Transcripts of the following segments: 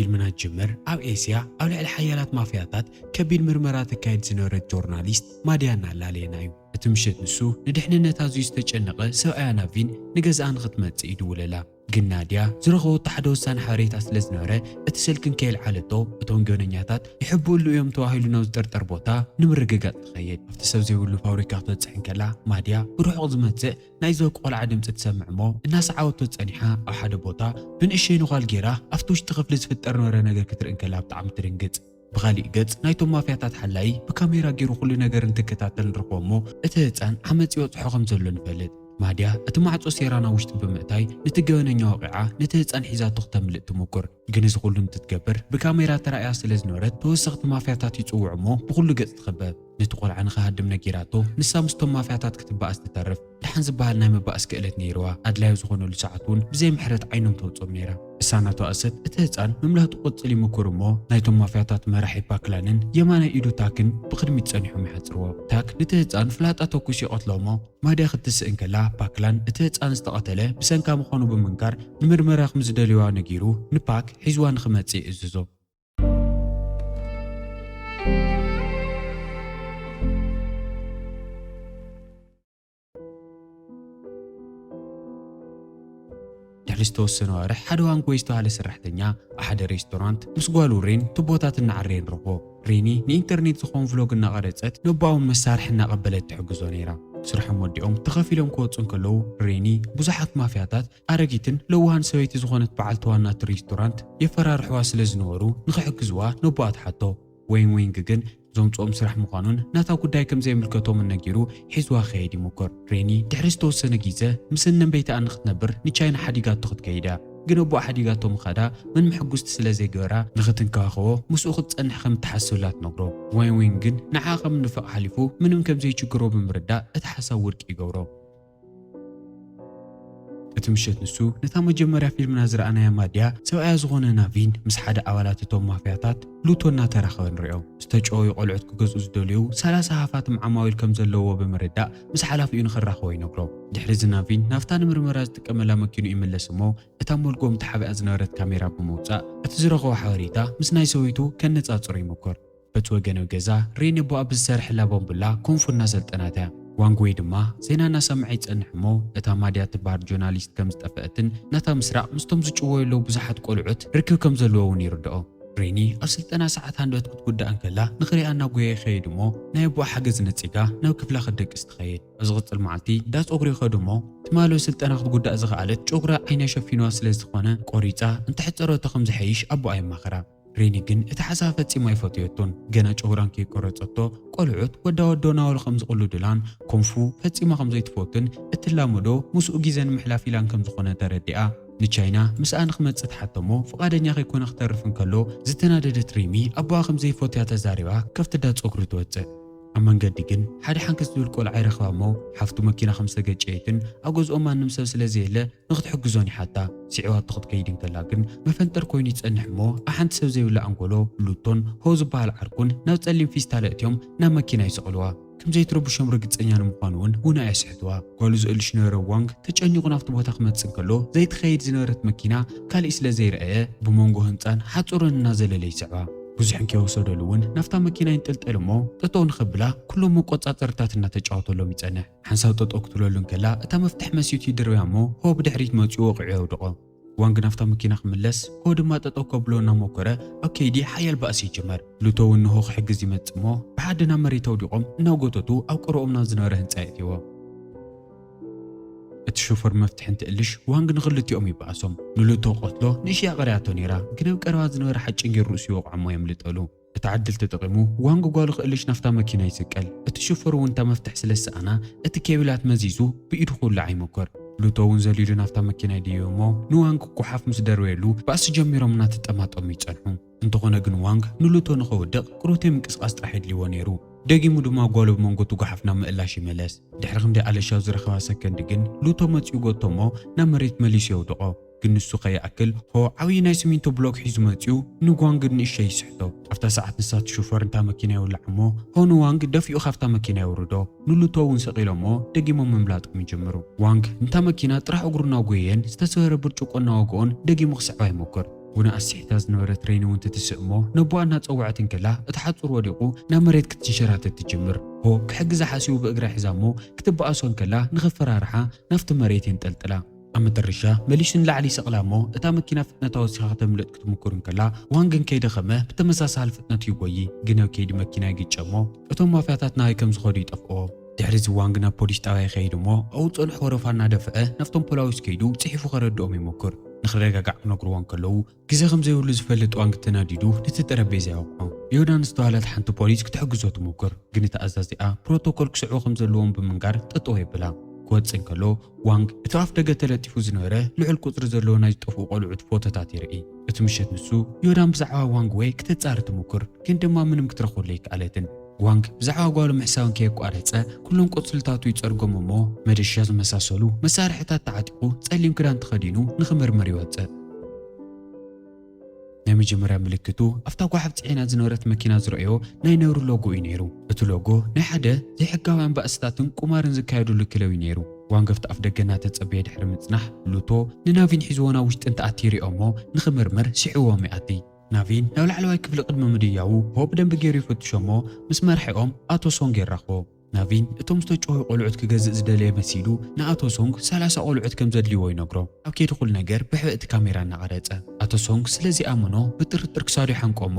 ፊልምና ትጅምር ኣብ ኤስያ ኣብ ልዕሊ ሓያላት ማፍያታት ከቢድ ምርመራ ተካይድ ዝነበረት ጆርናሊስት ማድያ እናላለየና እዩ። እቲ ምሸት ንሱ ንድሕንነት ኣዝዩ ዝተጨነቐ ሰብኣያ ናቪን ንገዛኣ ንኽትመጽእ ይድውለላ። ግን ናድያ ዝረኸበቶ ሓደ ወሳኒ ሓበሬታ ስለ ዝነበረ እቲ ስልኪ እንከየልዓለቶ እቶም ገበነኛታት ይሕብእሉ እዮም ተባሂሉ ናብ ዝጥርጠር ቦታ ንምርግጋጽ ትኸይድ። ኣብቲ ሰብ ዘይብሉ ፋብሪካ ክትበጽሕ እንከላ ማድያ ብርሑቕ ዝመጽእ ናይ ዞክ ቆልዓ ድምጺ ትሰምዕ እሞ እናሰዓበቶ ጸኒሓ ኣብ ሓደ ቦታ ብንእሸይ ነዃል ገይራ ኣብቲ ውሽጢ ክፍሊ ዝፍጠር ነበረ ነገር ክትርኢ እንከላ ብጣዕሚ ትድንግጽ። ብኻሊእ ገጽ ናይቶም ማፍያታት ሓላዪ ብካሜራ ገይሩ ኩሉ ነገር እንትከታተል ንረኽቦ እሞ እቲ ህጻን ዓመጽ ይበጽሖ ከም ዘሎ ንፈልጥ። ማድያ እቲ ማዕጾ ሴራ ናብ ውሽጢ ብምእታይ ነቲ ገበነኛ ወቒዓ ነቲ ህጻን ሒዛቶ ክተምልጥ ትምኩር። ግን እዚ ኩሉ እንትትገብር ብካሜራ ተራእያ ስለ ዝነበረት ተወሰኽቲ ማፍያታት ይጽውዑ እሞ ብኹሉ ገጽ ትኽበብ። ነቲ ቆልዓ ንኽሃድም ነጊራቶ ንሳ ምስቶም ማፍያታት ክትበኣስ ትተርፍ። ደሓን ዝበሃል ናይ ምባኣስ ክእለት ነይርዋ። ኣድላዩ ዝኾነሉ ሰዓት እውን ብዘይ ምሕረት ዓይኖም ተውጽኦም ነይራ። እሳ እናተባእሰት እቲ ህጻን ምምላጡ ክቕጽል ይምኩር እሞ ናይቶም ማፍያታት መራሒ ፓክላንን የማናይ ኢዱ ታክን ብቕድሚት ጸኒሖም ይሓጽርዎ። ታክ ነቲ ህጻን ፍላጣ ተኩስ ይቐትሎ እሞ ማድያ ክትስእ እንከላ ፓክላን እቲ ህጻን ዝተቐተለ ብሰንካ ምዃኑ ብምንካር ንምርመራ ከም ዝደልይዋ ነጊሩ ንፓክ ሒዝዋ ንኽመጽእ ይእዝዞ። ድሕሪ ዝተወሰነ ኣዋርሕ ሓደ ዋንግ ወይ ዝተባህለ ሰራሕተኛ ኣብ ሓደ ሬስቶራንት ምስ ጓሉ ሬን ቱቦታት እናዓረየ ንረኽቦ። ሬኒ ንኢንተርኔት ዝኾን ቭሎግ እናቐረጸት ነቦኣ እውን መሳርሒ እናቐበለት ትሕግዞ ነይራ። ስርሖም ወዲኦም ተኸፊሎም ክወጹ እንከለዉ ሬኒ ብዙሓት ማፍያታት ኣረጊትን ለዋሃን ሰበይቲ ዝኾነት በዓልቲ ዋና እቲ ሬስቶራንት የፈራርሕዋ ስለ ዝነበሩ ንኽሕግዝዋ ነቦኣ ትሓቶ። ወይን ዊንግ ግን ዘምጽኦም ስራሕ ምዃኑን ናታ ጉዳይ ከም ዘይምልከቶምን ነጊሩ ሒዝዋ ክኸይድ ይምኩር። ሬኒ ድሕሪ ዝተወሰነ ግዜ ምስ እነን ቤተኣን ንኽትነብር ንቻይና ሓዲጋቶ ክትከይድ እያ። ግን ኣቦኣ ሓዲጋቶ ምኻዳ ምንም ሕጉስቲ ስለ ዘይገበራ ንኽትንከባኸቦ ምስኡ ክትጸንሕ ከም እትሓስብላ ትነግሮ። ዋይን ዊንግ ግን ንዓኣ ከም ንፍቕ ሓሊፉ ምንም ከም ዘይችግሮ ብምርዳእ እቲ ሓሳብ ውድቂ ይገብሮ። እቲ ምሸት ንሱ ነታ መጀመርያ ፊልምና ዝረኣናያ ማድያ ሰብኣያ ዝኾነ ናቪን ምስ ሓደ ኣባላት እቶም ማፍያታት ሉቶ እናተራኸበ ንሪኦ። ዝተጨወዩ ቆልዑት ክገዝኡ ዝደልዩ ሰላሳ ሃፋትም ዓማዊል ከም ዘለዎ ብምርዳእ ምስ ሓላፊኡ ንኽራኸቦ ይነግሮ። ድሕሪ እዚ ናቪን ናብታ ንምርመራ ዝጥቀመላ መኪኑ ይምለስ እሞ እታ ሞልጎም ተሓቢኣ ዝነበረት ካሜራ ብምውጻእ እቲ ዝረኸቦ ሓበሬታ ምስ ናይ ሰበይቱ ከነጻጽሮ ይምኩር። በቲ ወገን ኣብ ገዛ ሬኒ ኣቦኣ ብዝሰርሐላ ባምቡላ ኮንፉ እናሰልጠናት እያ። ዋንግ ዌይ ድማ ዜና እናሰምዐ ይጸንሕ እሞ እታ ማድያ ትበሃል ጆርናሊስት ከም ዝጠፍአትን ናታ ምስራቕ ምስቶም ዝጭወዩ ኣለዉ ብዙሓት ቆልዑት ርክብ ከም ዘለዎ እውን ይርድኦ። ሬኒ ኣብ ስልጠና ሰዓት ሃንደበት ክትጉዳእ እንከላ ንኽሪኣ እናጎየ ይኸይድ እሞ ናይ ኣቦኣ ሓገዝ ነጺጋ ናብ ክፍላ ክትደቅስ ትኸይድ። ኣብ ዝቕጽል መዓልቲ እንዳ ጸጉሪ ይኸዱ እሞ ትማሊ ስልጠና ክትጉዳእ ዝኸኣለት ጨጉራ ዓይና ሸፊንዋ ስለ ዝኾነ ቆሪጻ እንተሕጸረቶ ከም ዝሐይሽ ኣቦኣ የማኽራ። ሬኒ ግን እቲ ሓሳብ ፈጺማ ኣይፈትየቶን። ገና ጨጉራን ከይቆረጸቶ ቆልዑት ወዳ ወዶ ናወሉ ከም ዝቕልዱላን ኮንፉ ፈጺማ ከም ዘይትፈቱን እትላመዶ ምስኡ ግዜ ንምሕላፍ ኢላን ከም ዝኾነ ተረዲኣ ንቻይና ምስኣ ንኽመጽእ ትሓተሞ ፍቓደኛ ከይኮነ ክተርፍ እንከሎ ዝተናደደት ሪሚ ኣቦኣ ከም ዘይፈትያ ተዛሪባ ካብቲ እንዳ ጸጉሪ ትወጽእ። ኣብ መንገዲ ግን ሓደ ሓንከስ ዝብል ቆልዓ ይረኽባ እሞ ሓፍቱ መኪና ከም ዝተገጨየትን ኣብ ገዝኦም ማንም ሰብ ስለ ዘየለ ንኽትሕግዞን ይሓታ። ስዒባቶ ክትከይድ እንከላ ግን መፈንጠር ኮይኑ ይጸንሕ እሞ ኣብ ሓንቲ ሰብ ዘይብላ ኣንጎሎ ሉቶን ሆ ዝበሃል ዓርኩን ናብ ጸሊም ፊስታል ኣእትዮም ናብ መኪና ይስቕልዋ። ከም ዘይትረብሾም ርግጸኛ ንምዃኑ እውን ውና የስሕትዋ። ጓሉ ዝእልሽ ነበረ ዋንግ ተጨኒቑ ናብቲ ቦታ ክመጽእ እንከሎ ዘይትኸይድ ዝነበረት መኪና ካሊእ ስለ ዘይረኣየ ብመንጎ ህንጻን ሓጹርን እናዘለለ ይስዕባ። ብዙሕ እንከይወሰደሉ እውን ናብታ መኪና ይንጥልጠል እሞ ጠጠው ንኸብላ ኩሎም መቆጻጸርታት እናተጫወተሎም ይጸንሕ። ሓንሳብ ጠጠው ክትብለሉ እንከላ እታ መፍትሕ መሲቱ ይድርብያ እሞ ሆ ብድሕሪት መጺኡ ወቒዑ የውድቖ። ዋንግ ናብታ መኪና ክምለስ ሆ ድማ ጠጠው ከብሎ እናሞከረ ኣብ ከይዲ ሓያል ባእሲ ይጅመር። ሉቶ እውን ንሆ ክሕግዝ ይመጽእ እሞ ብሓደ ናብ መሬት ኣውዲቖም እናጎተቱ ኣብ ቀረኦም ናብ ዝነበረ ህንጻ የእትይዎ። እቲ ሾፈር መፍትሒ እንትእልሽ ዋንግ ንኽልቲኦም ይበኣሶም። ንሉቶ ቀትሎ ንእሽያ ቀሪያቶ ነይራ፣ ግን ኣብ ቀረባ ዝነበረ ሓጭን ገይሩ ርእሱ ይወቕዖ እሞ የምልጠሉ። እቲ ዕድል ተጠቒሙ ዋንግ ጓሉ ክእልሽ ናብታ መኪና ይስቀል። እቲ ሹፈር እውን እታ መፍትሕ ስለ ዝሰኣና እቲ ኬብላት መዚዙ ብኢዱ ክውልዓ ይምኩር። ሉቶ እውን ዘሊሉ ናብታ መኪና ይድይብ እሞ ንዋንግ ጓሓፍ ምስ ደርበየሉ ባእሲ ጀሚሮም እናተጠማጠሙ ይጸንሑ። እንተኾነ ግን ዋንግ ንሉቶ ንኸውድቕ ቅሩብተይ ምንቅስቓስ ጥራሕ የድልይዎ ነይሩ። ደጊሙ ድማ ጓሉ ብመንጎ እቲ ጓሓፍ ናብ ምእላሽ ይመለስ። ድሕሪ ክንደይ ኣለሻ ዝረኸባ ሰከንድ ግን ሉቶ መጺኡ ጎቶ እሞ ናብ መሬት መሊሱ የውድቖ። ግን ንሱ ከይኣክል ሆ ዓብዪ ናይ ሲሚንቶ ብሎክ ሒዙ መጺኡ ንዋንግ ንእሸ ይስሕቶ። ኣብታ ሰዓት ንሳ እቲ ሹፈር እንታ መኪና ይውላዕ እሞ ሆ ንዋንግ ደፊኡ ካብታ መኪና የውርዶ። ንሉቶ እውን ሰቒሎ እሞ ደጊሞም ምምላጦም ይጅምሩ። ዋንግ ንታ መኪና ጥራሕ እግሩ እናጎየየን ዝተሰበረ ብርጭቆ እናወግኦን ደጊሙ ክስዕባ ይሞክር። ቡና ኣስሒታ ዝነበረት ሬኒ እውን ትትስእ እሞ፣ ነቦኣ እናጸውዐት እንከላ እቲ ሓጹር ወዲቑ ናብ መሬት ክትንሸራተት ትጅምር። ሆ ክሕግዛ ሓሲቡ ብእግራ ሒዛ እሞ ክትበኣሶ እንከላ ንኽፈራርሓ ናብቲ መሬት የንጠልጥላ። ኣብ መጨረሻ መሊሱ ንላዕሊ ይሰቕላ እሞ እታ መኪና ፍጥነታ ወሲኻ ከተምልጥ ክትምኩር እንከላ ዋንግ እንከይደኸመ ብተመሳሳሊ ፍጥነት ይጎዪ፣ ግን ኣብ ከይዲ መኪና ይግጨ እሞ እቶም ማፍያታት ናበይ ከም ዝኸዱ ይጠፍእዎ። ድሕሪ እዚ ዋንግ ናብ ፖሊስ ጣብያ ይኸይድ እሞ ኣብኡ ዝጸንሖ ወረፋ እናደፍአ ናብቶም ፖላዊስ ከይዱ ጽሒፉ ከረድኦም ይምኩር። ንኽረጋጋዕ ክነግርዎ እንከለዉ ግዜ ከም ዘይብሉ ዝፈልጥ ዋንግ ተናዲዱ ነቲ ጠረጴዛ ይወቕዖ። ዮዳን ዝተባህለት ሓንቲ ፖሊስ ክትሕግዞ ትምኩር፣ ግን እታ ኣዛዚኣ ፕሮቶኮል ክስዕቡ ከም ዘለዎም ብምንጋር ጠጠው የብላ። ክወጽእ እንከሎ ዋንግ እቲ ኣፍ ደገ ተለጢፉ ዝነበረ ልዑል ቁጽሪ ዘለዎ ናይ ዝጠፍኡ ቆልዑት ፎቶታት ይርኢ። እቲ ምሸት ንሱ ዮዳን ብዛዕባ ዋንግ ዌይ ክተጻሪ ትምኩር፣ ግን ድማ ምንም ክትረኽበሉ ኣይከኣለትን። ዋንግ ብዛዕባ ጓሉ ምሕሳብ ከየቋረጸ ኩሎም ቆጽልታቱ ይጸርጎም እሞ መደሻ ዝመሳሰሉ መሳርሕታት ተዓጢቑ ጸሊም ክዳን ተኸዲኑ ንኽምርምር ይወጽእ። ናይ መጀመርያ ምልክቱ ኣብታ ጓሓፍ ጽዒና ዝነበረት መኪና ዝረኣዮ ናይ ነብሪ ሎጎ እዩ ነይሩ። እቲ ሎጎ ናይ ሓደ ዘይሕጋውያን ባእስታትን ቁማርን ዝካየዱሉ ክለብ እዩ ነይሩ። ዋንግ ኣብቲ ኣፍ ደገ እናተጸበየ ድሕሪ ምጽናሕ ሉቶ ንናቪን ሒዝዎ ናብ ውሽጢ እንትኣቲ ይሪኦ እሞ ንኽምርምር ስዒዎም ይኣቲ። ናቪን ናብ ላዕለዋይ ክፍሊ ቅድሚ ምድያቡ ሆ ብደንቢ ገይሩ ይፈትሾ እሞ ምስ መርሒኦም ኣቶ ሶንግ የራኽቦ። ናቪን እቶም ዝተጨወዩ ቆልዑት ክገዝእ ዝደለየ መሲሉ ንኣቶ ሶንግ ሰላሳ ቆልዑት ከም ዘድልይዎ ይነግሮ። ኣብ ከይዲ ኩሉ ነገር ብሕብእቲ ካሜራ እናቐረጸ ኣቶ ሶንግ ስለ ዘይኣመኖ ብጥርጥር ክሳዱ ይሓንቆ እሞ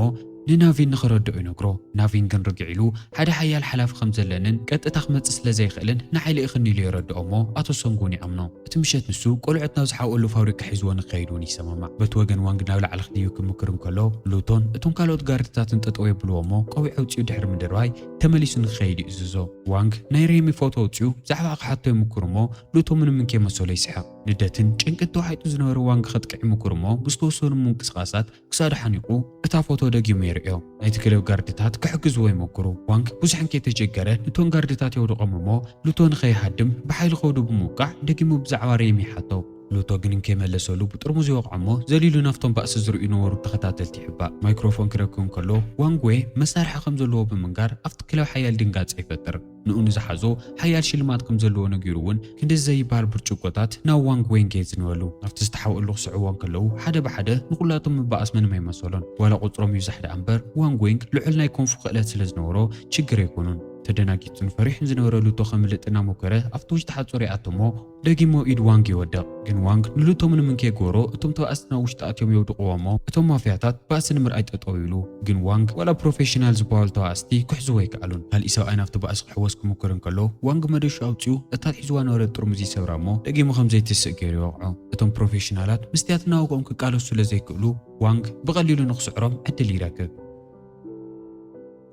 ንናቪን ንኸረድኦ ይነግሮ። ናቪን ግን ርግዕ ኢሉ ሓደ ሓያል ሓላፊ ከም ዘለንን ቀጥታ ክመጽእ ስለ ዘይኽእልን ንዓይ ልእኽኒ ኢሉ የረድኦ እሞ ኣቶ ሶንግ እውን ይኣምኖ። እቲ ምሸት ንሱ ቆልዑት ናብ ዝሓወሉ ፋብሪካ ሒዝዎ ንክኸይድ እውን ይሰማማዕ። በቲ ወገን ዋንግ ናብ ላዕሊ ክድይብ ክምክር እንከሎ ሉቶን እቶም ካልኦት ጋርድታትን ጠጠው የብልዎ እሞ ቆቢዕ ኣውጺኡ ድሕሪ ምድርባይ ተመሊሱ ንክኸይድ ይእዝዞ። ዋንግ ናይ ሬሚ ፎቶ ኣውጺኡ ብዛዕባኣ ክሓቶ ይምክር እሞ ሉቶ ምንም እንከይመሰሎ ይስሕቕ። ንደትን ጭንቅን ተዋሒጡ ዝነበረ ዋንግ ከጥቅዕ ይምክር እሞ ብዝተወሰኑ ምንቅስቓሳት ክሳዱ ሓኒቑ እታ ፎቶ ደጊሙ የርእዮ። ናይቲ ክለብ ጋርድታት ክሕግዝዎ ይመክሩ። ዋንግ ብዙሕ እንከይተሸገረ ንቶም ጋርድታት የውድቖም እሞ ሉቶ ንኸይሃድም ብሓይሊ ከብዱ ብምውቃዕ ደጊሙ ብዛዕባ ሬሚ ይሓቶ። ሉቶ ግን እንከይመለሰሉ ብጥርሙዝ ይወቕዖ እሞ ዘሊሉ ናብቶም ባእሲ ዝርእዩ ነበሩ ተኸታተልቲ ይሕባእ። ማይክሮፎን ክረክብ እንከሎ ዋንግ ዌይ መሳርሒ ከም ዘለዎ ብምንጋር ኣብቲ ክለብ ሓያል ድንጋጸ ይፈጥር። ንኡ ንዝሓዞ ሓያል ሽልማት ከም ዘለዎ ነጊሩ እውን ክንዲ ዘይበሃል ብርጭቆታት ናብ ዋንግ ዌይ የዝንበሉ። ኣብቲ ዝተሓብእሉ ክስዕብዎ እንከለዉ ሓደ ብሓደ ንኹላቶም ምባኣስ ምንም ኣይመሰሎን። ዋላ ቁጽሮም ይብዛሕ ደኣ እምበር ዋንግ ዌይ ልዑል ናይ ኮንፉ ክእለት ስለ ዝነበሮ ችግር ኣይኮኑን። ተደናጊጹን ፈሪሑን ዝነበረ ሉቶ ከምልጥ እናሞከረ ኣብቲ ውሽጢ ሓጹር ይኣቱ እሞ ደጊሙ ኣብ ኢድ ዋንግ ይወድቕ። ግን ዋንግ ንሉቶ ምንም እንከይገበሮ እቶም ተባእስቲ ናብ ውሽጢ ኣትዮም የውድቕዎ እሞ እቶም ማፍያታት ባእሲ ንምርኣይ ጠጠው ይብሉ። ግን ዋንግ ዋላ ፕሮፌሽናል ዝበሃሉ ተባእስቲ ክሕዝዎ ኣይከኣሉን። ካሊእ ሰብኣይ ናብቲ ባእሲ ክሕወስ ክምክር እንከሎ ዋንግ መደሹ ኣውጺኡ እታ ሒዝዋ ነበረት ጥርሙዝ ይሰብራ እሞ ደጊሙ ከም ዘይትስእ ገይሩ ይወቕዖ። እቶም ፕሮፌሽናላት ምስትያት እናወግኦም ክቃለሱ ስለ ዘይክእሉ ዋንግ ብቐሊሉ ንኽስዕሮም ዕድል ይረክብ።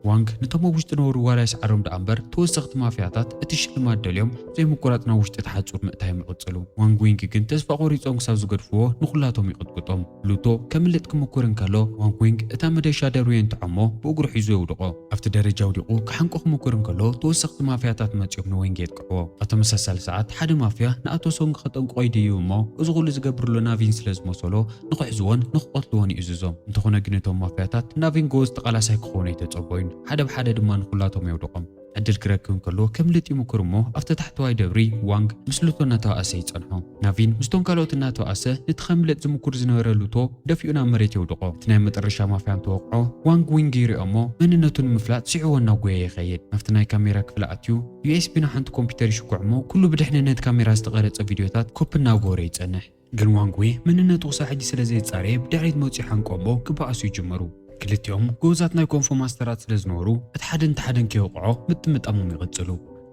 ዋንግ ነቶም ኣብ ውሽጢ ነበሩ ዋላ ይስዓሮም ደኣ እምበር ተወሰኽቲ ማፍያታት እቲ ሽልማት ደልዮም ዘይምቁራጽ ናብ ውሽጢ እቲ ሓጹር ምእታዮም ይቕጽሉ። ዋንግ ዊንግ ግን ተስፋ ቆሪጾም ክሳብ ዝገድፍዎ ንኹላቶም ይቕጥቅጦም። ሉቶ ከምልጥ ክምኩር እንከሎ ዋንግ ዊንግ እታ መደሻ ደርብዮ የንትዖ እሞ ብእግሩ ሒዙ የውድቖ። ኣብቲ ደረጃ ኣውዲቑ ክሓንቆ ክምኩር እንከሎ ተወሰኽቲ ማፍያታት መጺኦም ንዊንግ የጥቅዕዎ። ኣብ ተመሳሳሊ ሰዓት ሓደ ማፍያ ንኣቶ ሶንግ ከጠንቅቖ ይድይብ እሞ እዚ ኩሉ ዝገብርሉ ናቪን ስለ ዝመሰሎ ንኽሕዝዎን ንኽቐትልዎን ይእዝዞም። እንተኾነ ግን እቶም ማፍያታት ናቪን ጎበዝ ተቓላሳይ ክኸውን ኣይተጸበዩን። ሓደ ብሓደ ድማ ንኹላቶም የውድቖም። ዕድል ክረክብ እንከሎ ከምልጥ ይምኩር እሞ ኣብቲ ታሕተዋይ ደብሪ ዋንግ ምስ ሉቶ እናተባእሰ ይጸንሖ። ናቪን ምስቶም ካልኦት እናተባእሰ ነቲ ከምልጥ ዝምኩር ዝነበረ ሉቶ ደፊኡ ናብ መሬት የውድቖ። እቲ ናይ መጠረሻ ማፍያ እንትወቕዖ ዋንግ ዊንግ ይሪኦ እሞ መንነቱ ንምፍላጥ ስዒዎ እናጎየ ይኸይድ። ናብቲ ናይ ካሜራ ክፍሊ ኣትዩ ዩ ኤስ ቢ ናብ ሓንቲ ኮምፒውተር ይሽኩዕ እሞ ኩሉ ብድሕንነት ካሜራ ዝተቐረጸ ቪድዮታት ኮፒ እናገበረ ይጸንሕ። ግን ዋንግ ዌይ መንነቱ ክሳብ ሕጂ ስለ ዘይጻረየ ብድሕሪት መጺኡ ሓንቆ እሞ ክበኣሱ ይጅምሩ። ክልቲኦም ጎበዛት ናይ ኮንፎ ማስተራት ስለ ዝነበሩ እቲ ሓደ ነቲ ሓደ እንከይወቕዖ ምጥምጣሞም ይቕጽሉ።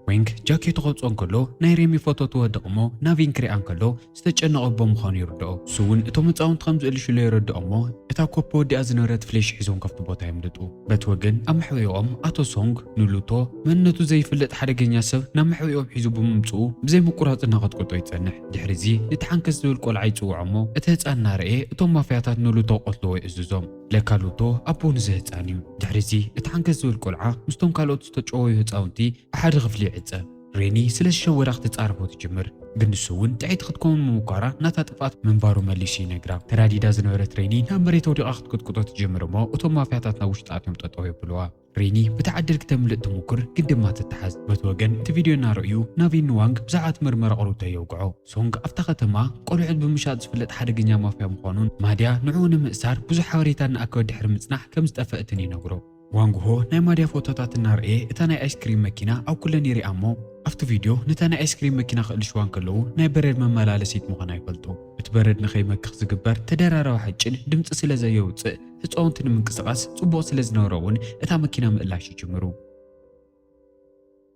ዊንግ ጃኬቱ ከውጽኦ እንከሎ ናይ ሬሚ ፎቶ ትወድቕ እሞ ናቪን ክሪኣ እንከሎ ዝተጨነቐ ኣቦ ምዃኑ ይርድኦ። ንሱ እውን እቶም ህጻውንቲ ከም ዝእልሽሎ የረድኦ እሞ እታ ኮፒ ወዲኣ ዝነበረት ፍሌሽ ሒዞም ካብቲ ቦታ የምልጡ። በቲ ወገን ኣብ መሕብኢኦም ኣቶ ሶንግ ንሉቶ መንነቱ ዘይፍለጥ ሓደገኛ ሰብ ናብ መሕብኢኦም ሒዙ ብምምጽኡ ብዘይ ምቁራጽ እናቐጥቅጦ ይጸንሕ። ድሕሪ እዚ ነቲ ሓንከስ ዝብል ቆልዓ ይጽውዖ እሞ እቲ ህጻን እናረኤ እቶም ማፍያታት ንሉቶ ክቐትልዎ ይእዝዞም። ለካ ሉቶ ኣቦ ንዚ ህጻን እዩ። ድሕሪ እዚ እቲ ሓንከስ ዝብል ቆልዓ ምስቶም ካልኦት ዝተጨወዩ ህጻውንቲ ብሓደ ክፍሊ ይዕጸ። ሬኒ ስለ ዝሸወዳ ክትጻረፎ ትጅምር። ግን ንሱ እውን ጥዕይቲ ክትከውን ምምኳራ ናታ ጥፍኣት ምንባሩ መሊሱ ይነግራ። ተራዲዳ ዝነበረት ሬኒ ናብ መሬት ወዲቓ ክትቅጥቅጦ ትጅምር እሞ እቶም ማፍያታት ናብ ውሽጢ ኣትዮም ጠጠው የብልዋ። ሬኒ ብተዓድል ክተምልጥ ትሙክር፣ ግን ድማ ትተሓዝ። በቲ ወገን እቲ ቪድዮ እናረእዩ ናቪን ንዋንግ ብዛዕባ እቲ ምርመራ ቅርብቶ የውግዖ። ሶንግ ኣብታ ከተማ ቆልዑት ብምሻጥ ዝፍለጥ ሓደገኛ ማፍያ ምዃኑን ማድያ ንዕኡ ንምእሳር ብዙሕ ሓበሬታ እናኣከበ ድሕሪ ምጽናሕ ከም ዝጠፍአትን ይነግሮ። ዋንግ ሆ ናይ ማድያ ፎቶታት እናርኣየ እታ ናይ ኣይስክሪም መኪና ኣብ ኩለን ይሪኣ እሞ ኣብቲ ቪድዮ ነታ ናይ ኣይስክሪም መኪና ክእልሽዋ እንከለዉ ናይ በረድ መመላለሲት ምዃና ይፈልጡ። እቲ በረድ ንኸይመክኽ ዝግበር ተደራራቢ ሓጭን ድምፂ ስለ ዘየውፅእ ህፃውንቲ ንምንቅስቓስ ፅቡቕ ስለ ዝነበረ እውን እታ መኪና ምእላሽ ይጅምሩ።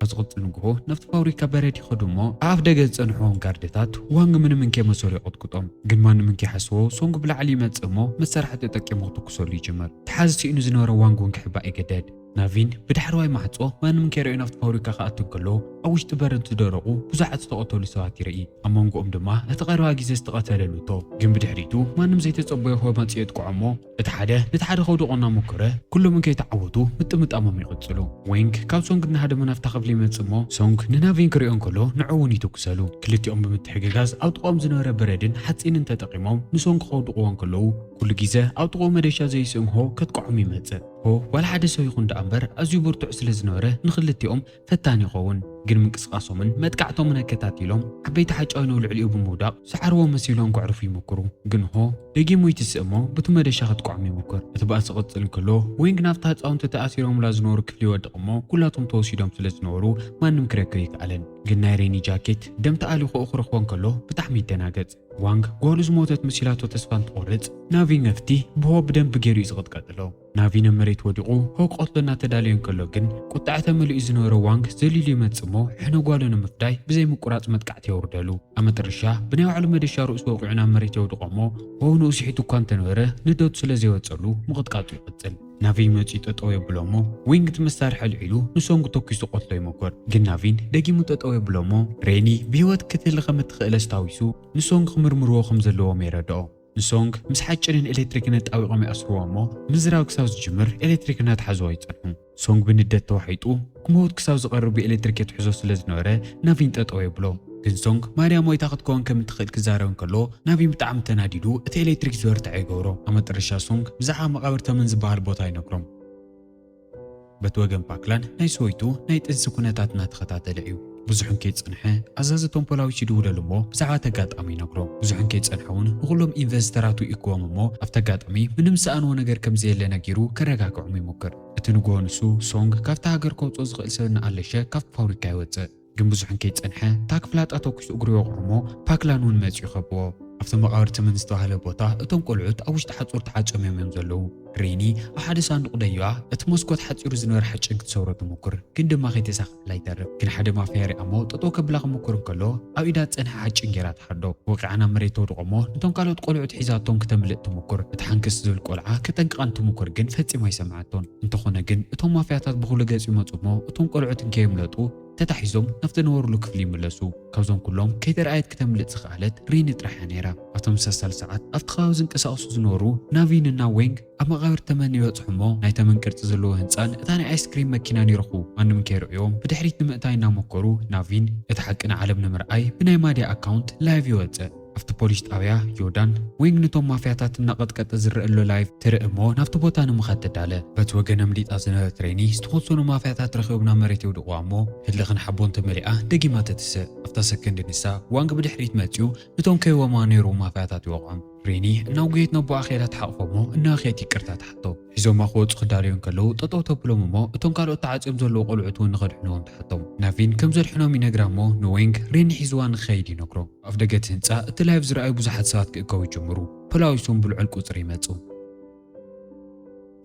ኣብ ዝቕፅል ንግሆ ናብቲ ፋብሪካ በረድ ይኸዱ እሞ ኣብ ኣፍ ደገ ዝፀንሕዎም ጋርድታት ዋንግ ምንም እንከይመሰሉ ይቕጥቅጦም። ግን ማንም እንከይሓስቦ ሶንግ ብላዕሊ ይመፅእ እሞ መሳርሒ ተጠቂሙ ክትኩሰሉ ይጅምር። ተሓዚ ስኢኑ ዝነበረ ዋንግ እውን ክሕባእ ይግደድ። ናቪን ብዳሕረዋይ ማዕፆ ማንም ከይረኣዩ ናብቲ ፋብሪካ ክኣቱ እንከሎ ኣብ ውሽጢ በረድ ዝደረቑ ብዙሓት ዝተቐተሉ ሰባት ይርኢ። ኣብ መንጎኦም ድማ እቲ ቀረባ ግዜ ዝተቐተለ ሉቶ። ግን ብድሕሪቱ ማንም ዘይተጸበዮ ሆ መፂኡ የጥቅዖ እሞ እቲ ሓደ ነቲ ሓደ ከውድቖ እናሞከረ ኩሎም እንከይተዓወቱ ምጥምጣሞም ይቕጽሉ። ዌንግ ካብ ሶንግ እናሃደመ ናብታ ክፍሊ ይመጽእ እሞ ሶንግ ንናቪን ክሪኦ እንከሎ ንዕኡ እውን ይትኩሰሉ። ክልቲኦም ብምትሕግጋዝ ኣብ ጥቕኦም ዝነበረ በረድን ሓጺንን ተጠቒሞም ንሶንግ ከውድቕዎ እንከለዉ ኩሉ ግዜ ኣብ ጥቕኡ መደሻ ዘይስእም ሆ ከጥቅዖም ይመጽእ። ሆ ዋላ ሓደ ሰብ ይኹን ደኣ እምበር ኣዝዩ ብርቱዕ ስለ ዝነበረ ንኽልቲኦም ፈታኒ ይኸውን። ግን ምንቅስቓሶምን መጥቃዕቶምን ኣከታቲሎም ዓበይቲ ሓጫዊን ኣብ ልዕሊኡ ብምውዳቕ ዝሓርዎ መሲሎም ከዕርፉ ይምክሩ። ግን ሆ ደጊሙ ይትስእ እሞ ብቲ መደሻ ከጥቅዖም ይምክር። እቲ ባእሲ ክቕጽል እንከሎ ዌንግ ናብታ ህፃውንቲ ተኣሲሮምላ ዝነበሩ ክፍሊ ይወድቕ እሞ ኩላቶም ተወሲዶም ስለ ዝነበሩ ማንም ክረክብ ኣይከኣለን። ግን ናይ ሬኒ ጃኬት ደም ተኣሊኹ ክረኽቦ እንከሎ ብጣዕሚ ይደናገጽ። ዋንግ ጓሉ ዝሞተት መሲላቶ ተስፋ እንትቖርጽ ናቪን ኣብቲ ብሆ ብደንቢ ገይሩ እዩ ዝቕጥቀጥሎ። ናቪን ኣብ መሬት ወዲቑ ሆ ክቐትሎ እናተዳለየ እንከሎ ግን ቁጥዐ ተመሊኡ ዝነበረ ዋንግ ዘሊሉ ይመጽእ እሞ ሕነ ጓሉ ንምፍዳይ ብዘይ ምቁራጽ መጥቃዕቲ የውርደሉ። ኣብ መጠረሻ ብናይ ባዕሉ መደሻ ርእሱ ወቒዑ ናብ መሬት የውድቖ እሞ ሆ ንኡ ስሒቱ እኳ እንተነበረ ንደቱ ስለ ዘይወጸሉ ምቕጥቃጡ ይቕጽል። ናቪን መጺኡ ጠጠው የብሎ እሞ ዊንግ እቲ መሳርሒ ኣልዒሉ ንሶንግ ተኲሱ ቀትሎ ይመኮር። ግን ናቪን ደጊሙ ጠጠው የብሎ እሞ ሬኒ ብህይወት ክትህሊ ከም እትኽእል ኣስታዊሱ ንሶንግ ክምርምርዎ ከም ዘለዎም የረድኦ። ንሶንግ ምስ ሓጭንን ኤሌክትሪክን ኣጣቢቖም ይኣስርዎ እሞ ምዝራብ ክሳብ ዝጅምር ኤሌክትሪክ እናተሓዝዎ ይጸንሑ። ሶንግ ብንደት ተዋሒጡ ክመውት ክሳብ ዝቐርብ ብኤሌክትሪክ የትሕዞ ስለ ዝነበረ ናቪን ጠጠው የብሎ። ግን ሶንግ ማርያ ሞይታ ክትከውን ከም እትኽእል ክዛረብ እንከሎ ናቪን ብጣዕሚ ተናዲዱ እቲ ኤሌክትሪክ ዝበርትዐ ይገብሮ። ኣብ መጠረሻ ሶንግ ብዛዕባ መቓብር ተመን ዝበሃል ቦታ ይነግሮም። በቲ ወገን ፓክላን ናይ ሰበይቱ ናይ ጥንሲ ኩነታት እናተኸታተለ እዩ። ብዙሕ እንከይጸንሐ ኣዛዚ እቶም ፖላዊስ ይድውለሉ እሞ ብዛዕባ እቲ ኣጋጣሚ ይነግሮ። ብዙሕ እንከይጸንሐ እውን ንኹሎም ኢንቨስተራት ውኢክዎም እሞ ኣብቲ ኣጋጣሚ ምንም ዝሰኣንዎ ነገር ከም ዘየለ ነጊሩ ከረጋግዖም ይሞክር። እቲ ንግሆ ንሱ ሶንግ ካብቲ ሃገር ከውፅኦ ዝኽእል ሰብ እናኣለሸ ካብቲ ፋብሪካ ይወፅእ። ግን ብዙሕ እንከይጸንሐ እታ ክፍላጣ ተኩሱ እግሩ ይወቕዖ እሞ ፓክላን እውን መፂኡ ይኸብዎ። ኣብቲ መቓብር ተመን ዝተባህለ ቦታ እቶም ቆልዑት ኣብ ውሽጢ ሓፁር ተዓፅዮም እዮም ዘለዉ። ሬኒ ኣብ ሓደ ሳንዱቕ ደይባ እቲ መስኮት ሓፂሩ ዝነበረ ሓጭን ክትሰብሮ ትሙኩር፣ ግን ድማ ከይተሳኽዐላ ይተርፍ። ግን ሓደ ማፍያ ይሪኣ እሞ ጠጠው ከብላ ክምኩር እንከሎ ኣብ ኢዳ ዝፀንሐ ሓጭን ገይራ ትሓርዶ። ወቒዓ ናብ መሬት ተውድቖ እሞ ነቶም ካልኦት ቆልዑት ሒዛቶም ክተምልጥ ትሙኩር። እቲ ሓንክስ ዝብል ቆልዓ ከጠንቅቓ እንትሙኩር ግን ፈጺማ ኣይሰምዓቶን። እንተኾነ ግን እቶም ማፍያታት ብኹሉ ገፅ ይመፁ እሞ እቶም ቆልዑት እንከየምለጡ ተታሒዞም ናብቲ ነበርሉ ክፍሊ ይምለሱ። ካብዞም ኩሎም ከይተረኣየት ክተምልጥ ዝኸኣለት ሬኒ ጥራሕ እያ ነይራ። ኣብ ተመሳሳሊ ሰዓት ኣብቲ ከባቢ ዝንቀሳቐሱ ዝነበሩ ናቪን እና ዌንግ ኣብ መቓብር ተመን ይበጽሑ እሞ ናይ ተመን ቅርጺ ዘለዎ ህንጻን እታ ናይ ኣይስክሪም መኪናን ይረኽቡ። ማንም ከይርእዮም ብድሕሪት ንምእታይ እናሞከሩ ናቪን እቲ ሓቂ ንዓለም ንምርኣይ ብናይ ማድያ ኣካውንት ላይቭ ይወጽእ። ኣብቲ ፖሊስ ጣብያ ዮዳን ዌንግ ነቶም ማፍያታት እናቐጥቀጠ ዝረአ ኣሎ ላይቭ ትርኢ እሞ ናብቲ ቦታ ንምኻድ ትዳለ። በቲ ወገን ኣምሊጣ ዝነበረት ሬኒ ዝተኾሰኑ ማፍያታት ረኺቦም ናብ መሬት የውድቕዋ እሞ ህልኽን ሓቦን ተመሊኣ ደጊማ ትትስእ። ኣብታ ሰከንድ ንሳ ዋንግ ብድሕሪት መጺኡ ነቶም ከይቦማ ነይሩ ማፍያታት ይወቕዖም። ሬኒ እናጉየት ነቦኣ ከይዳ ትሓቕፎ እሞ እናበኸየት ይቅርታ ትሓቶ። ሒዞማ ክወጹ ክዳለዩ እንከለዉ ጠጠው ተብሎም እሞ እቶም ካልኦት ተዓጽዮም ዘለዉ ቆልዑት እውን ንኸድሕንዎም ትሓቶም። ናቪን ከም ዘድሕኖም ይነግራ እሞ ንዌንግ ሬኒ ሒዝዋ ንክኸይድ ይነግሮ። ኣብ ደገ እቲ ህንጻ እቲ ላይቭ ዝረኣዩ ብዙሓት ሰባት ክእከቡ ይጅምሩ። ፖላዊስ እውን ብልዑል ቁጽሪ ይመጹ።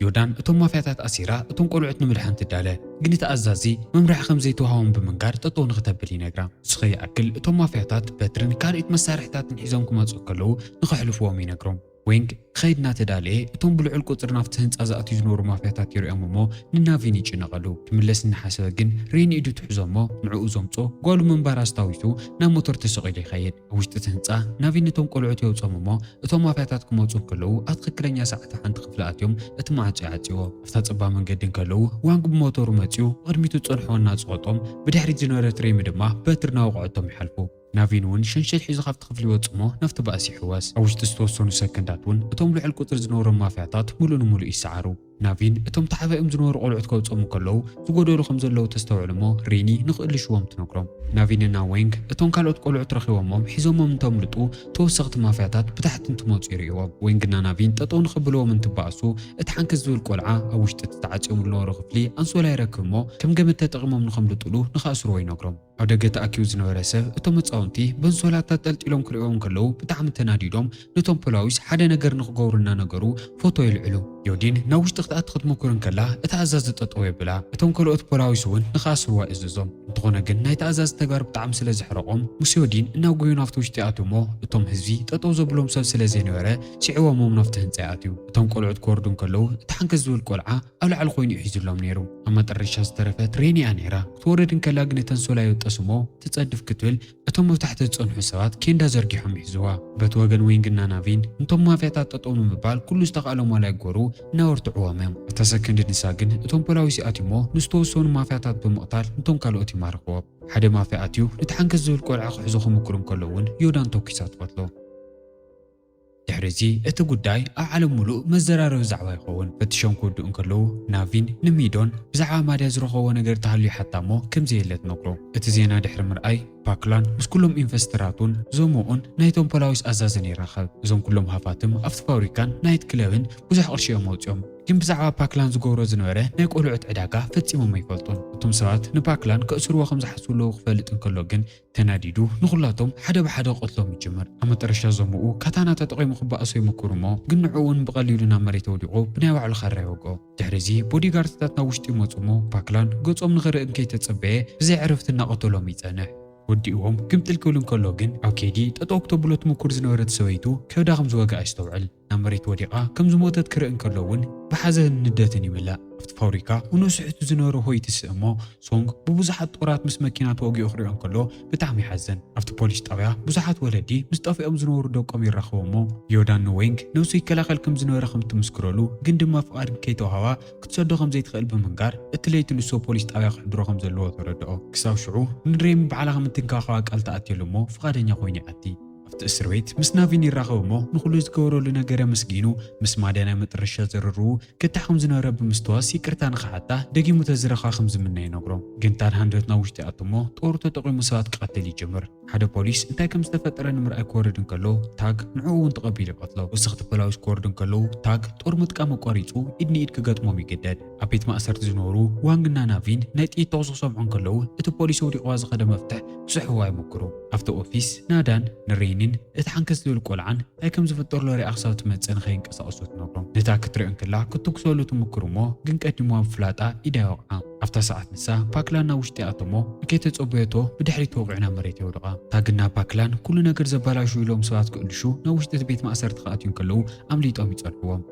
ዮዳን እቶም ማፍያታት ኣሲራ እቶም ቆልዑት ንምድሓን ትዳለ። ግን እቲ ኣዛዚ መምርሒ ከም ዘይተዋሃቦም ብምንጋር ጠጠው ንክተብል ይነግራ። ንሱ ከይኣክል እቶም ማፍያታት በትርን ካልኦት መሳርሕታትን ሒዞም ክመጹ ከለዉ ንኸሕልፍዎም ይነግሮም። ዌንግ ክኸይድ እናተዳለየ፣ እቶም ብልዑል ቁጽሪ ናብቲ ህንጻ ዝኣትዩ ዝነበሩ ማፍያታት ይርእዮም እሞ ንናቪን ይጭነቐሉ። ክምለስ እናሓሰበ ግን ሬኒ ኢዱ ትሕዞ እሞ ንዕኡ ዘምጾ ጓሉ ምንባር ኣስታዊሱ ናብ ሞተር ተሰቒሉ ይኸይድ። ኣብ ውሽጢ እቲ ህንጻ ናቪን ነቶም ቆልዑት የውጾም እሞ እቶም ማፍያታት ክመጹ እንከለዉ ኣብ ትኽክለኛ ሰዓት ሓንቲ ክፍሊ ኣትዮም እቲ ማዕጾ ይዓጽዎ። ኣብታ ጸባብ መንገዲ እንከለዉ ዋንግ ብሞተሩ መጺኡ ብቕድሚቱ ዝጸንሑ እናጽቐጦም ብድሕሪት ዝነበረት ሬሚ ድማ በትሪ እናወቕዐቶም ይሓልፉ። ናቪን እውን ሸንሸል ሒዙ ካብቲ ክፍሊ ይወጽእ እሞ ናብቲ ባእሲ ይሕወስ። ኣብ ውሽጢ ዝተወሰኑ ሰከንዳት እውን እቶም ልዑል ቁጽሪ ዝነበሮም ማፍያታት ምሉእ ንምሉእ ይሰዓሩ። ናቪን እቶም ተሓባኢኦም ዝነበሩ ቆልዑት ከውጽኦም እንከለዉ ዝጎደሉ ከም ዘለዉ ተስተውዕል እሞ ሬኒ ንኽእልሽዎም ትነግሮም። ናቪንና ዌንግ እቶም ካልኦት ቆልዑት ረኺቦሞም ሒዞሞም እንተምልጡ ተወሰኽቲ ማፍያታት ብታሕቲ እንትመጹ ይርእይዎም። ዌንግና ናቪን ጠጠው ንኽብልዎም እንትበኣሱ እቲ ሓንከስ ዝብል ቆልዓ ኣብ ውሽጢ እቲ ተዓጽዮም ዝነበሩ ክፍሊ ኣንሶላ ይረክብ እሞ ከም ገመድ ተጠቒሞም ንኸምልጡሉ ንኽኣስርዎ ይነግሮም። ኣብ ደገ ተኣኪቡ ዝነበረ ሰብ እቶም ህጻውንቲ በንሶላ ተንጠልጢሎም ክርእዮም ከለዉ ብጣዕሚ ተናዲዶም ነቶም ፖላዊስ ሓደ ነገር ንኽገብሩ እናነገሩ ፎቶ ይልዕሉ። ዮዲን ናብ ውሽጢ ክትኣቲ ክትምኩር እንከላ እታ ኣዛዚ ጠጠው የብላ። እቶም ካልኦት ፖላዊስ እውን ንኽኣስርዋ ይእዝዞም። እንተኾነ ግን ናይቲ ኣዛዚ ተግባር ብጣዕሚ ስለ ዘሕረቖም ምስ ዮዲን እናጎዩ ናብቲ ውሽጢ ይኣትዩ እሞ እቶም ህዝቢ ጠጠው ዘብሎም ሰብ ስለ ዘይነበረ ስዒቦሞም ናብቲ ህንጻ ይኣትዩ። እቶም ቆልዑት ክወርዱ እንከለዉ እቲ ሓንከስ ዝብል ቆልዓ ኣብ ላዕሊ ኮይኑ እዩ ሒዙሎም ነይሩ። ኣብ መጠረሻ ዝተረፈት ሬኒ እያ ነይራ። ክትወርድ እንከላ ግን እቲ ኣንሶላ ይብጠስ እሞ ትጸድፍ ክትብል እቶም ኣብ ታሕቲ ዝጸንሑ ሰባት ኬንዳ ዘርጊሖም ይሕዝዋ። በቲ ወገን ዌንግና ናቪን ነቶም ማፍያታት ጠጠው ንምባል ኩሉ ዝተኻእሎም ዋላ ይጎሩ እናበርትዕዎም እዮም። ኣብታ ሰከንድ ንሳ ግን እቶም ፖላዊስ ይኣትዩ እሞ ንዝተወሰኑ ማፍያታት ብምቕታል ነቶም ካልኦት ይማርኽዎም። ሓደ ማፍያ ኣትዩ ነቲ ሓንከስ ዝብል ቆልዓ ክሕዞ ክምኩር እንከሎ እውን ዮዳን ተኲሳ ትቐትሎ። ድሕሪ እዚ እቲ ጉዳይ ኣብ ዓለም ሙሉእ መዘራረቢ ዛዕባ ይኸውን። ፈቲሾም ክውድኡ እንከለዉ ናቪን ንሚዶን ብዛዕባ ማድያ ዝረኸቦ ነገር ተሃልዩ ሓታ እሞ ከም ዘየለ ትነግሮ። እቲ ዜና ድሕሪ ምርኣይ ፓክላን ምስ ኩሎም ኢንቨስተራቱን ዞምኡን ናይቶም ፖላዊስ ኣዛዝን ይራኸብ። እዞም ኩሎም ሃፋትም ኣብቲ ፋብሪካን ናይት ክለብን ብዙሕ ቅርሺ እዮም ኣውፂኦም። ግን ብዛዕባ ፓክላን ዝገብሮ ዝነበረ ናይ ቆልዑት ዕዳጋ ፈጺሞም ኣይፈልጡን። እቶም ሰባት ንፓክላን ከእስርዎ ከም ዝሓስቡ ኣለዉ ክፈልጥ እንከሎ ግን ተናዲዱ ንኹላቶም ሓደ ብሓደ ክቐትሎም ይጅምር። ኣብ መጠረሻ ዞምኡ ካታና ተጠቒሙ ክበኣሶ ይምኩር እሞ ግን ንዕኡ እውን ብቐሊሉ ናብ መሬት ወዲቑ ብናይ ባዕሉ ካራ ይወግኦ። ድሕሪ እዚ ቦዲጋርድታት ናብ ውሽጢ ይመጹ እሞ ፓክላን ገጾም ንኽርኢ እንከይተጸበየ ብዘይ ዕረፍቲ እናቐተሎም ይጸንሕ። ወዲእዎም ግምጥል ክብል እንከሎ ግን ኣብ ከይዲ ጠጠው ክተብሎ ትምኩር ዝነበረት ሰበይቱ ከብዳ ከም ዝወግኣ ይስተውዕል። ናብ መሬት ወዲቓ ከም ዝሞተት ክርኢ እንከሎ እውን ብሓዘንን ንደትን ይምላእ። ኣብቲ ፋብሪካ ንንሱሕቱ ዝነበረ ሆይት ይስእ እሞ ሶንግ ብብዙሓት ጦራት ምስ መኪና ተወጊኡ ክሪኦ እንከሎ ብጣዕሚ ይሓዝን። ኣብቲ ፖሊስ ጣብያ ብዙሓት ወለዲ ምስ ጠፊኦም ዝነበሩ ደቆም ይራኸቡ እሞ ዮዳን ንዌንግ ነብሱ ይከላኸል ከም ዝነበረ ከም ትምስክረሉ ግን ድማ ፍቓድ ከይተዋህባ ክትሰዶ ከም ዘይትኽእል ብምንጋር እቲ ለይቲ ንሱ ፖሊስ ጣብያ ክሕድሮ ከም ዘለዎ ተረድኦ። ክሳብ ሽዑ ንሬሚ ባዕላ ከም እትንከባኸባ ቃል ተኣትየሉ እሞ ፍቓደኛ ኮይኑ ይኣቲ። ኣብቲ እስር ቤት ምስ ናቪን ይራኸብ እሞ ንኹሉ ዝገበረሉ ነገር ኣመስጊኑ ምስ ማድያ ናይ መጠረሻ ዝርርቡ ክታሕ ከም ዝነበረ ብምስትዋስ ይቅርታ ንኽሓታ ደጊሙ ተዝረኻ ከም ዝምነ ይነግሮ። ግን ታድ ሃንድረድ ናብ ውሽጢ ይኣቱ እሞ ጦሩ ተጠቒሙ ሰባት ክቐትል ይጅምር። ሓደ ፖሊስ እንታይ ከም ዝተፈጠረ ንምርኣይ ክወርድ እንከሎ ታግ ንዕኡ እውን ተቐቢሉ ይቐትሎ። ወሰኽቲ ፖላዊስ ክወርዱ እንከለዉ ታግ ጦር ምጥቃም ኣቋሪጹ ኢድ ንኢድ ክገጥሞም ይግደድ። ኣብ ቤት ማእሰርቲ ዝነበሩ ዋንግና ናቪን ናይ ጥይት ተኹሲ ክሰምዑ እንከለዉ እቲ ፖሊስ ወዲቕዋ ዝኸደ መፍትሕ ክስሕዋ ይምክሩ። ኣብቲ ኦፊስ ናዳን ንሬኒን እቲ ሓንከስ ዝብል ቆልዓን እንታይ ከም ዝፍጠር ሎሪኣ ክሳብ ትመጽእ ንኸይንቀሳቐሱ ትነግሮም። ነታ ክትሪኦ እንከላ ክትትኩሰሉ ትምክር እሞ ግን ቀዲምዋ ብፍላጣ ኢዳ ይወቕዓ። ኣብታ ሰዓት ንሳ ፓክላን ናብ ውሽጢ ይኣቱ እሞ ንከይተጸበየቶ ብድሕሪት ወቒዑ ናብ መሬት የውድቓ። ታግና ፓክላን ኩሉ ነገር ዘባላሹ ኢሎም ሰባት ክእልሹ ናብ ውሽጢ እቲ ቤት ማእሰርቲ ክኣትዩ እንከለዉ ኣምሊጦም ይጸንሕዎም።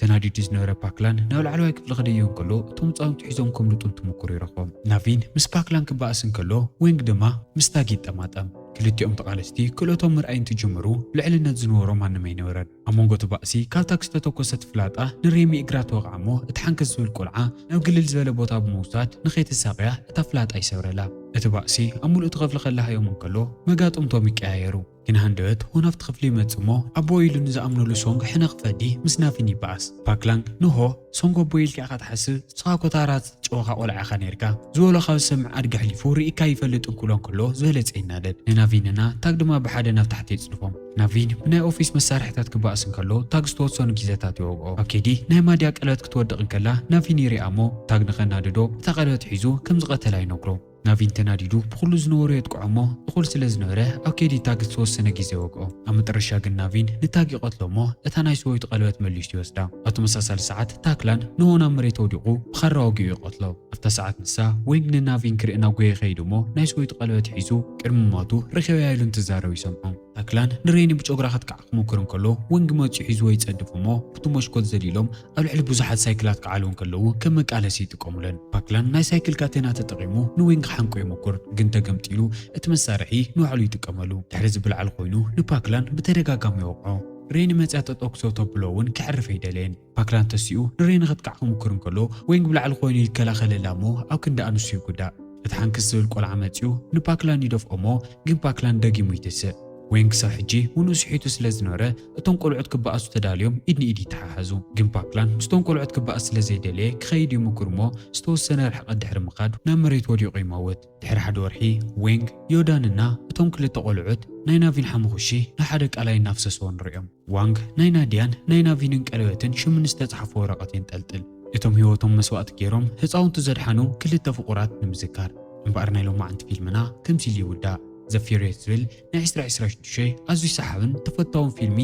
ተናዲዱ ዝነበረ ፓክላን ናብ ላዕለዋይ ክፍሊ ክድይብ እንከሎ እቶም ህጻውንቲ ሒዞም ከምልጡ እንትምክሩ ይረኽቦም። ናቪን ምስ ፓክላን ክበኣስ እንከሎ ዌንግ ድማ ምስ ታግ ይጠማጠም። ክልቲኦም ተቓለስቲ ክእለቶም ምርኣይ እንትጅምሩ ልዕልነት ዝነበሮ ማንም ኣይነበረን። ኣብ መንጎ እቲ ባእሲ ካብ ታግ ዝተተኮሰት ፍላጣ ንሬሚ እግራ ትወቕዓ እሞ እቲ ሓንከስ ዝብል ቆልዓ ናብ ግልል ዝበለ ቦታ ብምውሳድ ንኸይትሳቕያ እታ ፍላጣ ይሰብረላ። እቲ ባእሲ ኣብ ምሉእ እቲ ክፍሊ ከላሃዮም እንከሎ መጋጥምቶም ይቀያየሩ። ግን ሃንደበት ሆ ናብቲ ክፍሊ ይመጽእ እሞ ኣቦ ኢሉ ንዝኣምነሉ ሶንግ ሕነ ክፈዲ ምስ ናቪን ይበኣስ። ፓክላንግ ንሆ ሶንግ ኣቦ ኢልካ ኢኻ ትሓስብ፣ ንስኻ ኮታራ ትጭወኻ ቆልዓ ኢኻ ነይርካ ዝበሎ ካብ ዝሰምዕ ኣድጊ ኣሕሊፉ ርኢካ ይፈልጥን ክብሎ እንከሎ ዝበለጸ ይናደድ። ንናቪንና ታግ ድማ ብሓደ ናብ ታሕቲ የጽድፎም። ናቪን ብናይ ኦፊስ መሳርሕታት ክበኣስ እንከሎ ታግ ዝተወሰኑ ግዜታት ይወግኦ። ኣብ ከይዲ ናይ ማድያ ቀለበት ክትወድቕ እንከላ ናቪን ይሪኣ እሞ ታግ ንኸናድዶ እታ ቀለበት ሒዙ ከም ዝቐተላ ይነግሮ። ናቪን ተናዲዱ ብኹሉ ዝነበሮ የጥቅዖ እሞ እኹል ስለ ዝነበረ ኣብ ከይዲ ታግ ዝተወሰነ ግዜ ወግኦ። ኣብ መጠረሻ ግን ናቪን ንታግ ይቐትሎ እሞ እታ ናይ ሰበይቱ ቀለበት መሊሱ ይወስዳ። ኣብ ተመሳሳሊ ሰዓት ታክላን ንሆ ናብ መሬት ወዲቑ ብኻራ ወጊኡ ይቐትሎ። ኣብታ ሰዓት ንሳ ዌንግ ንናቪን ክርኢ ናብ ጎየ ይኸይድ እሞ ናይ ሰበይቱ ቀለበት ሒዙ ቅድሚ ሞቱ ረኺበያ ኢሉ እንትዛረብ ይሰምዖ። ፓክላን ንሬኒ ብጨጉራ ከጥቃዕ ክሙክር እንከሎ፣ ወንግ መጺኡ ሒዝዎ ይጸድፍ እሞ፣ ብቲ መስኮት ዘሊሎም ኣብ ልዕሊ ብዙሓት ሳይክላት ክዓልዉ እንከለዉ ከም መቃለሲ ይጥቀሙለን። ፓክላን ናይ ሳይክል ካቴና ተጠቒሙ ንዌንግ ክሓንቆ ይሙክር፣ ግን ተገምጢሉ እቲ መሳርሒ ንባዕሉ ይጥቀመሉ። ድሕሪ እዚ ብላዕሊ ኮይኑ ንፓክላን ብተደጋጋሚ ይወቕዖ። ሬኒ መጺኣ ጠጠው ክሰብቶ ብሎ እውን ከዕርፍ ኣይደለየን። ፓክላን ተሲኡ ንሬኒ ከጥቃዕ ክሙክር እንከሎ፣ ዌንግ ብላዕሊ ኮይኑ ይከላኸለላ እሞ ኣብ ክንዲ ኣንሱ ይጉዳእ። እቲ ሓንክስ ዝብል ቆልዓ መጺኡ ንፓክላን ይደፍኦ እሞ፣ ግን ፓክላን ደጊሙ ይትስእ። ዌንግ ክሳብ ሕጂ ውንኡ ስሒቱ ስለ ዝነበረ፣ እቶም ቆልዑት ክበኣሱ ተዳልዮም ኢድ ንኢድ ይተሓሓዙ። ግን ፓክላን ምስቶም ቆልዑት ክበኣስ ስለ ዘይደለየ ክኸይድ ይሙክር እሞ፣ ዝተወሰነ ርሕቀት ድሕሪ ምኻድ ናብ መሬት ወዲቑ ይመውት። ድሕሪ ሓደ ወርሒ፣ ዌንግ፣ ዮዳንና እቶም ክልተ ቆልዑት ናይ ናቪን ሓሙኽሺ ንሓደ ቃላይ እናፍሰስዎ ንሪኦም። ዋንግ ናይ ናድያን ናይ ናቪንን ቀለበትን ሽምን ዝተጻሕፎ ወረቐት የንጠልጥል። እቶም ህይወቶም መስዋእቲ ገይሮም ህጻውንቲ ዘድሓኑ ክልተ ፍቑራት ንምዝካር። እምበኣር ናይ ሎማዓንቲ ፊልምና ከምዚ ኢሉ ይውዳእ። ዘ ፊውሪየስ ዝብል ናይ ዕስራ ዕስራ ሽዱሽተ ኣዝዩ ሰሓብን ተፈታውን ፊልሚ፣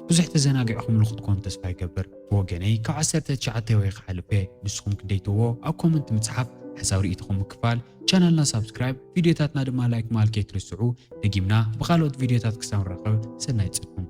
ብዙሕ ተዘናጊዕኹምሉ ክትኮኑ ተስፋ ይገብር። ብወገነይ ካብ ዓሰርተ ትሽዓተ ወይ ክሓልፍ እየ። ንስኹም ክንደይ ትህብዎ ኣብ ኮመንት ምጽሓፍ፣ ሓሳብ ርእይቶኹም ምክፋል፣ ቻናልና ሳብስክራይብ፣ ቪድዮታትና ድማ ላይክ ማል ከይትርስዑ። ደጊምና ብኻልኦት ቪድዮታት ክሳብ ንራኸብ ሰናይ ጽንሑ።